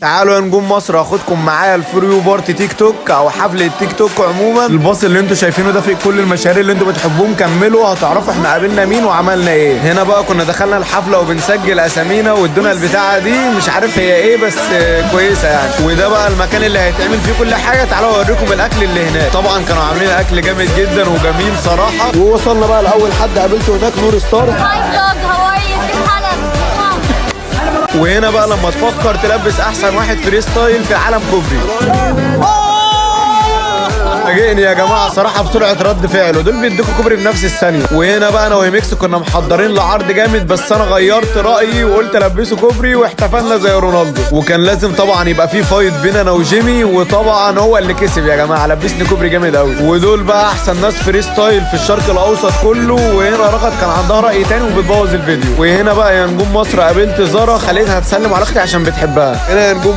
تعالوا يا نجوم مصر، اخدكم معايا ال for you party تيك توك او حفلة تيك توك عموما. الباص اللي انتوا شايفينه ده فيه كل المشاهير اللي انتوا بتحبوهم. كملوا هتعرفوا احنا قابلنا مين وعملنا ايه. هنا بقى كنا دخلنا الحفلة وبنسجل اسامينا وادونا البتاعه دي، مش عارف هي ايه بس كويسة يعني. وده بقى المكان اللي هيتعمل فيه كل حاجه. تعالوا اوريكم الاكل اللي هناك. طبعا كانوا عاملين اكل جامد جدا وجميل صراحه. ووصلنا بقى لاول حد قابلته هناك، نور ستارز. Hi vlog، how are you؟ كيف حالك؟ وهنا بقى لما تفكر تلبس احسن واحد freestyle في العالم كوبري. فاجئني يا جماعة صراحة بسرعة رد فعله، دول بيدوكوا كوبري في نفس الثانيه. وهنا بقى انا وهيمكس كنا محضرين لعرض جامد، بس انا غيرت رايي وقلت البسه كوبري واحتفلنا زي رونالدو. وكان لازم طبعا يبقى في fight بين انا وجيمي، وطبعا هو اللي كسب يا جماعه، لبسني كوبري جامد قوي. ودول بقى احسن ناس freestyle في الشرق الاوسط كله. وهنا رغد كان عندها راي تاني وبتبوظ الفيديو. وهنا بقى يا نجوم مصر قابلت زارا، خليتها تسلم على اختي عشان بتحبها. هنا يا نجوم